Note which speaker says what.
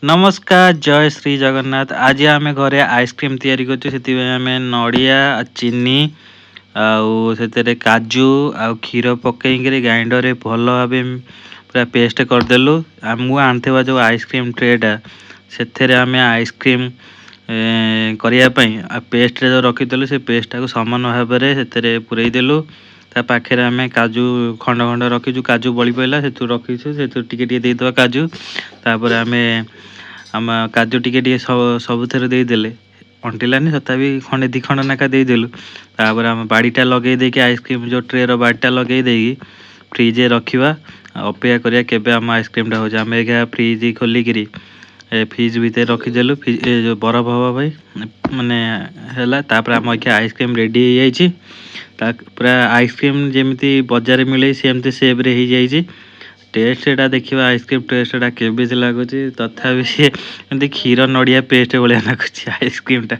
Speaker 1: ନମସ୍କାର, ଜୟ ଶ୍ରୀ ଜଗନ୍ନାଥ। ଆଜି ଆମେ ଘରେ ଆଇସ୍କ୍ରିମ୍ ତିଆରି କରୁଛୁ। ସେଥିପାଇଁ ଆମେ ନଡ଼ିଆ, ଚିନି ଆଉ ସେଥିରେ କାଜୁ ଆଉ କ୍ଷୀର ପକେଇକିରି ଗ୍ରାଇଣ୍ଡରରେ ଭଲ ଭାବେ ପୁରା ପେଷ୍ଟ କରିଦେଲୁ। ମୁଁ ଆଣିଥିବା ଯେଉଁ ଆଇସ୍କ୍ରିମ୍ ଟ୍ରେଟା, ସେଥିରେ ଆମେ ଆଇସ୍କ୍ରିମ୍ କରିବା ପାଇଁ ଆଉ ପେଷ୍ଟରେ ଯେଉଁ ରଖିଥିଲୁ, ସେ ପେଷ୍ଟଟାକୁ ସମାନ ଭାବରେ ସେଥିରେ ପୂରେଇ ଦେଲୁ। ତା ପାଖରେ ଆମେ କାଜୁ ଖଣ୍ଡ ଖଣ୍ଡ ରଖିଛୁ। କାଜୁ ବଳି ପଡ଼ିଲା, ସେଥିରୁ ରଖିଛୁ, ସେଥିରୁ ଟିକେ ଟିକେ ଦେଇଦେବା କାଜୁ। ତାପରେ ଆମେ ଆମ କାଜୁ ଟିକେ ଟିକେ ସବୁଥିରେ ଦେଇଦେଲେ, ଅଣ୍ଟିଲାନି, ତଥାପି ଖଣ୍ଡେ ଦୁଇ ଖଣ୍ଡ ଲେଖା ଦେଇଦେଲୁ। ତାପରେ ଆମେ ବାଡ଼ିଟା ଲଗେଇ ଦେଇକି, ଆଇସ୍କ୍ରିମ୍ ଯେଉଁ ଟ୍ରେର ବାଡ଼ିଟା ଲଗେଇ ଦେଇକି ଫ୍ରିଜରେ ରଖିବା, ଅପେକ୍ଷା କରିବା କେବେ ଆମ ଆଇସ୍କ୍ରିମ୍ଟା ହେଉଛି। ଆମେ ଏଇକା ଫ୍ରିଜ୍ ଖୋଲିକିରି ଏ ଫ୍ରିଜ୍ ଭିତରେ ରଖିଦେଲୁ ଏ ଯେଉଁ ବରଫ ହେବା ପାଇଁ ମାନେ ହେଲା। ତାପରେ ଆମ ଏଇକା ଆଇସ୍କ୍ରିମ୍ ରେଡ଼ି ହେଇଯାଇଛି। ତା ପୁରା ଆଇସ୍କ୍ରିମ୍ ଯେମିତି ବଜାରରେ ମିଳେ, ସେମିତି ସେପ୍ରେ ହେଇଯାଇଛି। ଟେଷ୍ଟଟା ଦେଖିବା, ଆଇସ୍କ୍ରିମ୍ ଟେଷ୍ଟଟା କେମିତି ଲାଗୁଛି। ତଥାପି ସିଏ ଏମିତି କ୍ଷୀର ନଡ଼ିଆ ପେଷ୍ଟ ଭଳିଆ ଲାଗୁଛି ଆଇସ୍କ୍ରିମ୍ଟା।